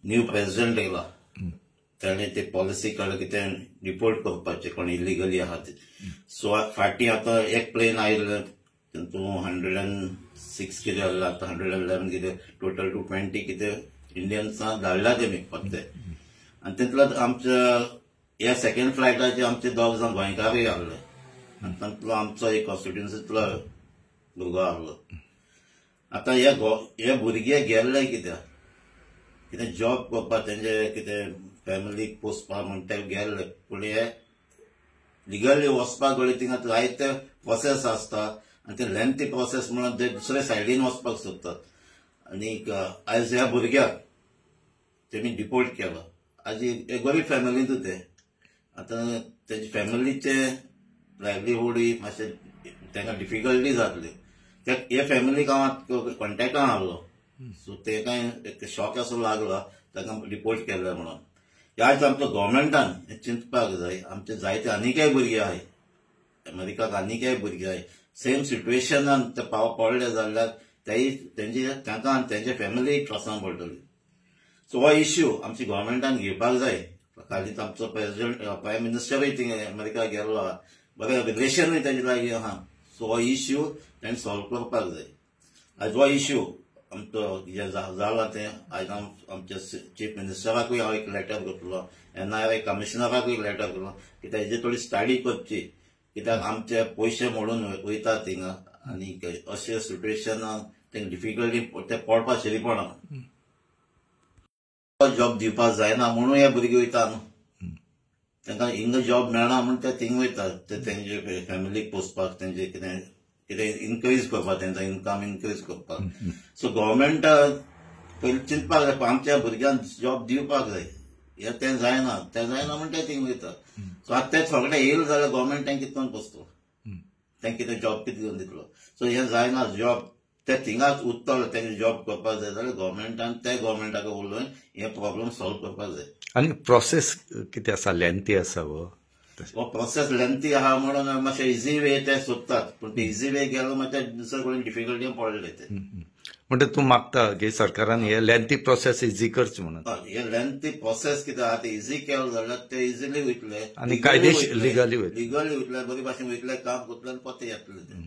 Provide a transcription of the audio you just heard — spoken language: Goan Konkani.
न्यू प्रेसिडेंट येयला ताणें ते पॉलिसी काडल्या की ते डिपोर्ट करपाचे कोण इलिगली आहा ते. सो फाटीं आतां एक प्लेन आयिल्लें तातूंत 106 कितें आसलें, आतां 111 कितें, टोटल 220 कितें इंडियन्सां धाडल्या तेमी परते. आनी तितलो आमच्या ह्या सेकंड फ्लायटाचे आमचे 2 जाण गोंयकारूय आहले आनी तातूंतलो आमचो एक कॉन्स्टिट्युन्सींतलो भुरगो आहलो. आतां हे भुरगे गेल्ले कित्याक, कितें जॉब करपाक, तेंचे कितें फॅमिलीक पोसपाक म्हूण ते गेल्ले. पूण हे लिगली वचपाक घडये थिंगा जायते प्रोसेस आसता आनी ते लेंथी प्रोसेस म्हणून ते दुसरे सायडीन वचपाक सोदतात. आनीक आयज ह्या भुरग्याक तेमी डिपोर्ट केलो. आज एक गरीब फॅमिलींतू ते आतां तेजे फॅमिलीचे लायवलीहूडूय मातशें तांकां डिफिकल्टी जातली. ते हे फॅमिलीक हांव कॉन्टेक्टान आहलो, सो ते कांय एक शॉक असो लागला ताका डिपोर्ट केल्ले म्हणून. ह्याच आमच्या गव्हर्मेंटान हें चिंतपाक जाय. आमचे जायते आनीकय भुरगे आहाय अमेरिकाक, आनीकय भुरगे आहाय सेम सिट्युएशनान ते पाव पडले जाल्यार तेय तेंचे तांकां आनी तेंच्या फॅमिलीक त्रासान पडटली. सो हो इश्यू आमच्या गव्हर्मेंटान घेवपाक जाय. हालींच आमचो प्रेसिडेंट प्रायम मिनिस्टरूय थिंगा अमेरिका गेल्लो आहा, बरें रिलेशनूय तेजे लागीं आहा. सो हो इश्यू ताणें सॉल्व करपाक जाय. आयज हो इश्यू आमचो जें जाला तें आयज आमच्या चीफ मिनिस्टराकूय हांव एक लेटर करतलो, एनआरआय कमिशनराकूय एक लेटर करतलो की तेजे थोडी स्टडी करची, कित्याक आमचे पयशे मोडून वयता थिंगा आनी अशे सिट्युएशनाक तेंकां डिफिकल्टी ते पडपा शिरीपणा. जॉब दिवपाक जायना म्हणून हे भुरगे वयता न्हू, तांकां हिंगा जॉब मेळना म्हूण ते थिंग वयता, ते तेंचे फॅमिलीक पोसपाक, तेंचे कितें कितें इनक्रीज करपाक, तेंचो इनकम इनक्रीज करपाक. सो गव्हर्मेंट पयलीं चिंतपाक जाय आमच्या भुरग्यांक जॉब दिवपाक जाय. हें तें जायना, तें जायना म्हूण ते थिंग वयता. सो आतां ते सगळे येयले जाल्यार गव्हर्मेंट तांकां कितें करून पोसतलो, तांकां कितें जॉब कितें घेवन दितलो. सो हें जायना जॉब ते थिंगाच उरतलो, तेंचे जॉब करपाक जाय जाल्यार गव्हर्मेंटान ते गव्हर्मेंटाक उलोवन हे प्रॉब्लम सॉल्व करपाक जाय. आनी प्रोसेस कितें आसा, लेंथी आसा हो प्रोसेस लेंथी आहा म्हणून मातशें इजी वे ते सोदतात, पूण ते इजी वे गेलो मागीर ते दुसरे कडेन डिफिकल्टी पडले ते. म्हणटा तूं मागता की सरकारान हे लेंथी प्रोसेस इजी करची म्हणून. हे लेंथी प्रोसेस कितें आहा ते इजी केलो जाल्यार ते इजिली वयतले आनी कायदेशीर लिगली वयतले, बरे भाशेन वयतले, काम करतले आनी परते येतले ते.